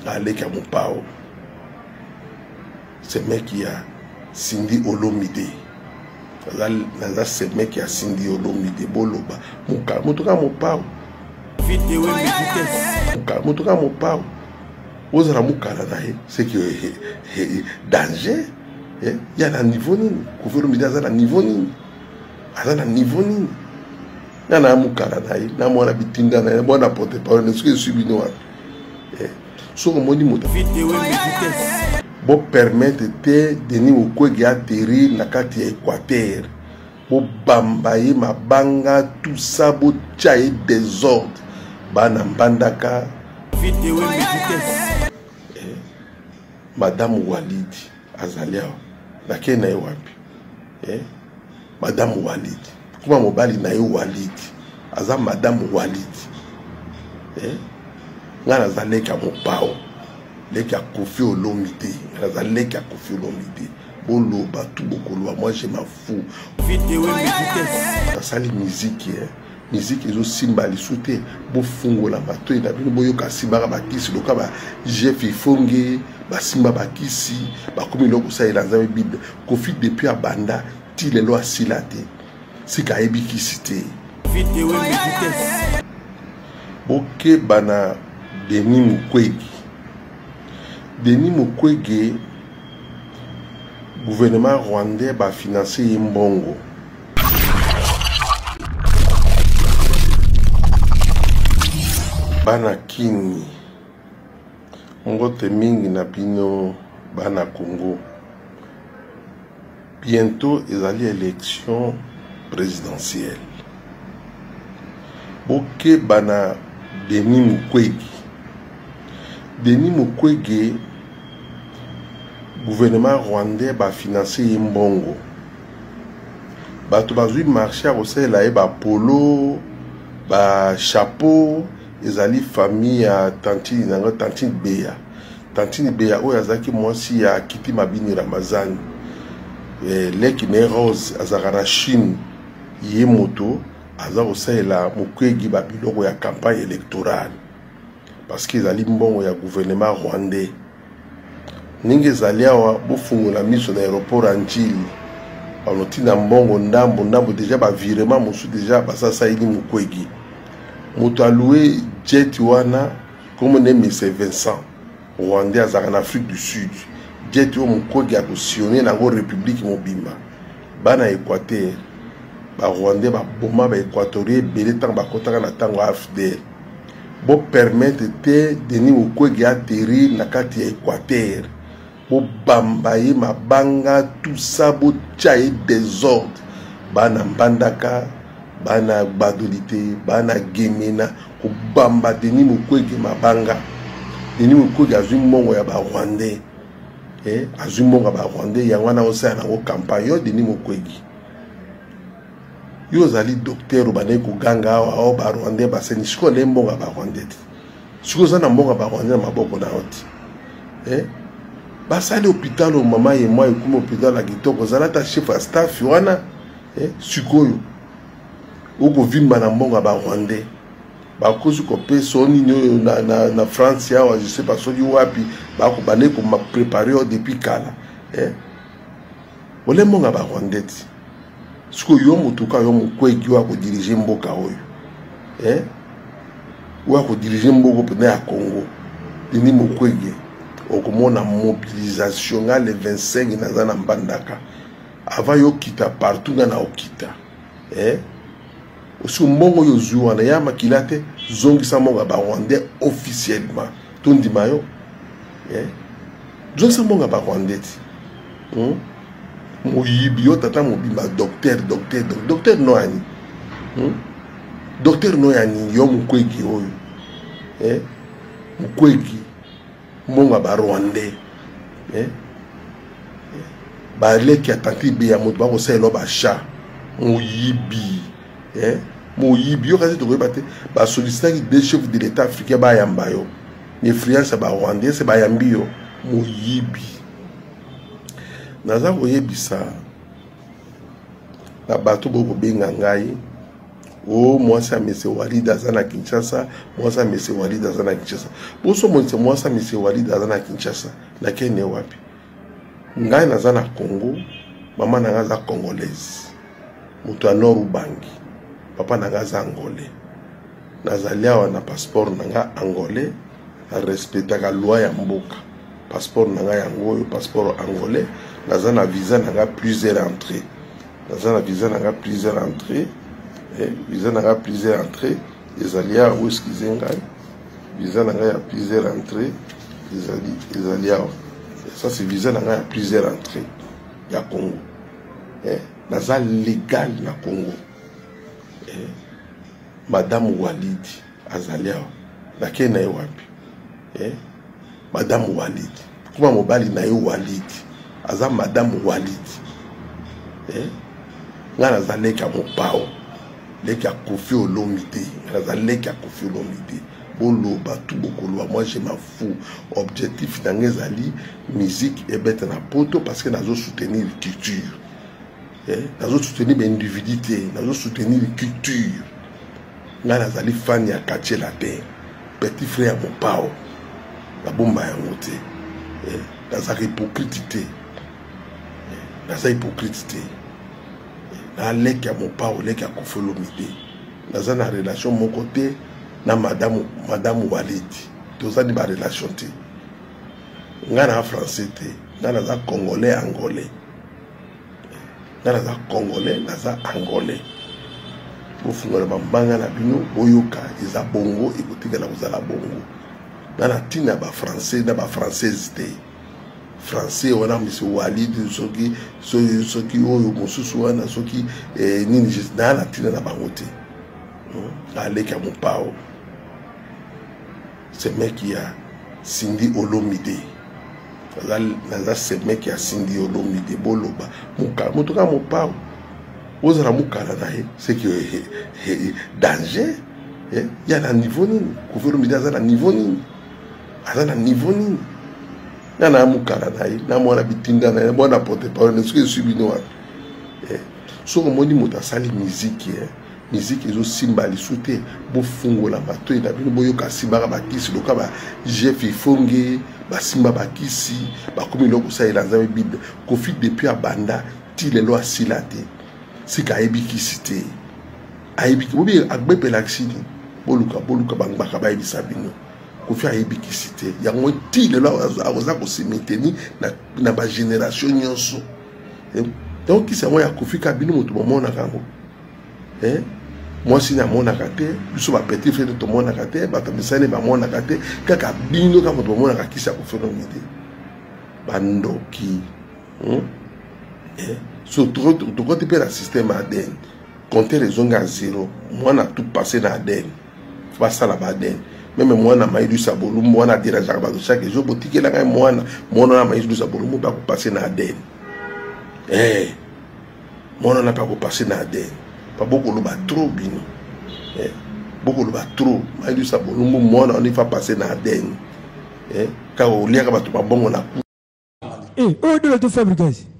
Aleki ya mopao. Semeki ya Cindy Olomide. Naza semeki ya Cindy Olomide. Boloba moto kaka mopao. Moto kaka mopao. Ozala mokala na ye c'est que danger. Ya na niveau nini? Koffi Olomide aza na niveau nini? Aza na niveau nini? Nga na mokala na ye, na mwana bitinda na ye, mwana porte parole, soki eswi bino wapi? Soki omoni moto bo permettre te Denis Mukwege atterrir na kati ya Équateur, bobamba ye mabanga tout ça, botia ye désordre bana Mbandaka. Madame Walidi azali awa, nakei na ye wapi? Madame Walidi kuma mobali na ye Walidi aza Madame Walidi. Nga naza leki ya mopao, leki ya Koffi Olomide, nga naza leki ya Koffi Olomide. Boloba tu bokoloba, moi je m'en fous. Nasali musique, musique ezosimba lisu te. Bofungola matoi na bino, boyoka simbaka bakisi loka ba Jeff Ifonge basimba bakisi bakomi loko kosalela Nzambe Bible. Koffi depuis abanda ti lelo asila te, sika ayebi kisi te. Bokeba na Denis Mukwege. Denis Mukwege, gouvernement rwandais ba financer ye mbongo. Bana Kini, mbote mingi na bino bana Congo. Bientôt ezali élection présidentielle. Bokeba na Denis Mukwege. Denis Mukwege, gouvernement rwandais ba financer ye mbongo. Bato bazwi marché ya kosalela ye ba polo, ba chapeau, ezali famille ya tantine nanga, tantine Bea. Tantine Bea oyo azalaki mwasi ya Kiti Mabini Ramazani. Leki ne Rose azalaka na Chine, ye moto aza kosalela Mukwege ba biloko ya campagne électorale parce que ezali mbongo ya gouvernement rwandais. Ndenge ezali awa, bofungola miso na aéroport ya Ndjili, banotinda mbongo ndambo ndambo, deja ba virement mosusu deja basasaili Mukwege. Moto aloue jet wana kombo ne Monsieur Vincent, rwandais azalaka na Afrique du Sud. Jet oyo Mukwege akosione nango République mobimba. Bana Équateur, ba rwandais baboma ba équatorien ebele ntango bakotaka na ntango ya AFDL. Bo permettre te Denis Mukwege atterrir na kati ya Équateur, bobamba ye mabanga tout ça, botia ye désordre. Bana Mbandaka, bana Gbadolite, bana Gemena, kobamba Denis Mukwege mabanga. Denis Mukwege azwi mbongo ya ba rwandais, azwi mbongo ya ba rwandais, yango wana osala nango campagne. Yo Denis Mukwege, yo ozali docteur, obandaki koganga awa, awa ba rwandais baseni, sikoyo nde mbongo ya ba rwandais te, sikoyo oza na mbongo ya ba rwandais na maboko na yo te. Basali hôpital oyo mama ye mwa ekomi hôpital ya kitoko, ozala ata chef ya staff wana. Sikoyo okovimba na mbongo ya ba rwandais, bakosi kopesa yo nini oyo na France awa, je sais pas soki wapi, bakobandaki koprépare yo depuis kala. Ole mbongo ya ba rwandais ti. Sikoyo yo motuka yo Mukwege oyo akodirige mboka oyo, oyo akodirige mboka mpenza ya Congo, Denis Mukwege, okomona mobilisation nga le 25 naza na Mbandaka. Avant yo kita partout nga na okita. Osi mbongo oyo ozwi wana ya makila te, zongisa mbongo ya ba rwandais officiellement. Tondima yo. Zongisa mbongo ya ba rwandais ti. Moyibi yo tata mobimba, docteur, docteur, docteur no yani. Docteur no yani yo Mukwege oyo. Mukwege mbongo ya ba rwandais. Baleki ya tantine Bea moto bakosalela ba chat. Moyibi. Moyibi yo kasi tokoyeba te, ba sollicitaki deux chefs de l'État africain bayamba yo. Influence ya ba rwandais se bayambi yo. Moyibi. Naza koyebisa na bato bokobenga ngai, O oh, mwasi ya Monsieur Walid aza na Kinshasa, mwasi ya Monsieur Walid aza na Kinshasa. Boso monisa mwasi ya Monsieur Walid aza na Kinshasa, nakende wapi? Ngai naza na Congo, mama na ngai aza congolaise, moto ya Nord Ubangi, papa na ngai aza angolais. Nazali awa na passeport na ngai angolais, na respectaka loi ya mboka. Passeport na ngai yango oyo, passeport angolais, naza na visa na ngai plusieurs entrées. Naza na visa na ngai plusieurs entrées, eh, visa na ngai plusieurs entrées ezali awa, excusez ngai. Visa na ngai ya plusieurs entrées ezali ezali awa. Ça c'est visa na ngai ya plusieurs entrées ya Congo. Eh, naza légal na Congo. Eh, Madame Walidi azali awa. Nakei na ye wapi? Eh, Madame Walidi. Kuma mobali na ye Walidi. Aza Madame Walidi. Eh, ngai naza leki ya Mopao. Leki ya Koffi Olomide. Ngai naza leki ya Koffi Olomide. Boloba tu bokoloba, moi je m'en fous. Objectif na ngai ezali musique ebeta na poto parce que nazo soutenir culture. Eh, nazo soutenir ba individu te, nazo soutenir culture. Ngai nazali fan ya Quartier Latin, petit frère ya Mopao. Nabomba yango te. Eh, nazalaka hypocrite te. Eh, naza hypocrite te. Na leki ya Mopao, leki ya Koffi Olomide. Naza na relation moko te na madame, madame Walidi. Toza ni ba relation te. Ngai na français te. Ngai naza congolais angolais. Ngai naza congolais, naza angolais. Bofungola bambanga na bino, boyoka eza bongo, ekotikala kozala bongo. Ngai na tina ba français na ba française te. Français wana monsieur Walid soki soki soki oyo mosusu wana soki eh, nini na na tina na bango te. Aleki ya Mopao. Semeki ya Cindy Olomide. Naza semeki ya Cindy Olomide. Boloba mukala moto kaka Mopao. Ozala mukala na ye, c'est que danger. Eh, ya na niveau nini? Koffi Olomide aza na niveau nini? Aza na niveau nini? Nga na mukala na ye, na mwana bitinda na ye, mwana porte parole, soki esui bino wapi? Eh, soki omoni moto asali miziki, eh, miziki ezosimba lisu te, bofungola matoi na bino, boyoka asimbaka bakisi loka ba Jeff Ifonge, basimba bakisi, bakomi loko kosalela Nzambe Bible. Koffi depuis abanda ti lelo asila te. Sika ayebi kisi te. Ayebi bobi agbepelakisi nini? Boluka boluka bangbaka bayebisa bino. Koffi ayebi kisi te. Yango ti lelo aza kosimiteni na, na ba génération nyonso. Donc kisi yango ya Koffi ka bino moto bomonaka yango. Eh? Mwasi na amonaka te, biso ba petit frère tomonaka te, bato misani bamonaka te, kaka bino kaka moto bomonaka kisi ya Koffi Olomide. Bandoki. Eh? So tokoti mpe na système ADN. Compteur ezongi à zéro. Mwana tout passé na ADN. Basala ba ADN. Meme mwana Maïlusa Bolumbu wana aderangeaka bato chaque jour, botikela ngai mwana, mwana wana Maïlusa Bolumbu mpe akopase na ADN. Eh, mwana wana mpe akopase na ADN. Pa bokoloba trop bino. Eh, bokoloba trop. Maïlusa Bolumbu mwana wana ifa passe na ADN. Eh, kaka oliaka bato mabongo na Eh, oyo dolo to Fabregas.